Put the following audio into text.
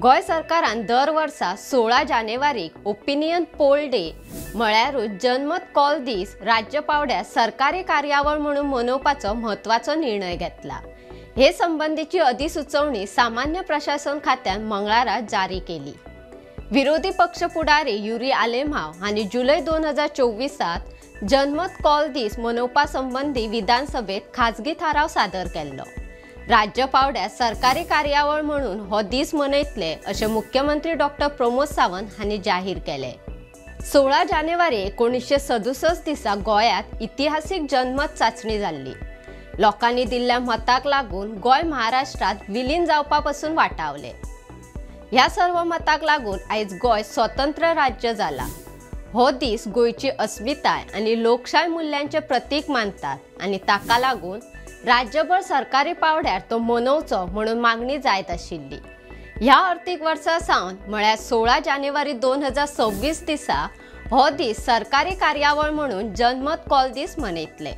गोंय सरकारान दर वर्सा 16 जानेवारीक ओपिनियन पोल डे म्हळ्यारूच जनमत कौल दीस राज्य पावड्यार सरकारी कार्यावळ म्हणून मनोवपाचो म्हत्वाचो निर्णय घेतला. हे संबंदीची अधिसुचोवणी सामान्य प्रशासन खात्यान मंगळारा जारी केली. विरोधी पक्ष फुडारी युरी आलेमाव हांणी जुलय 2024 जनमत कौल दीस मनोवपा संबंदी विधानसभेत खाजगी थाराव सादर केल्लो. राज्य पावड्यार सरकारी कार्यावळ म्हणून हो दीस मनयतले अशें मुख्यमंत्री डॉक्टर प्रमोद सावंत हांणी जाहीर केले. 16 जानेवारी 1967 दिसा गोंयांत इतिहासीक जनमत चांचणी जाल्ली. लोकांनी दिल्ल्या मताक लागून गोंय महाराष्ट्रांत विलीन जावपा पसून वाटावले. ह्या सर्व मताक लागून आयज गोंय स्वतंत्र राज्य जाला. हो दीस गोंयची अस्मिताय आनी लोकशाय मूल्यांचे प्रतीक मानतात आनी ताका लागून राज्यभर सरकारी पावड्यार तो मनोवचो म्हणून मागणी जायत आशिल्ली. ह्या अर्थीक वर्सा सावन म्हळ्यार 16 जानेवारी 2026 दिसा हो दीस सरकारी कार्यावळ म्हणून जनमत कौल दीस मनयतले.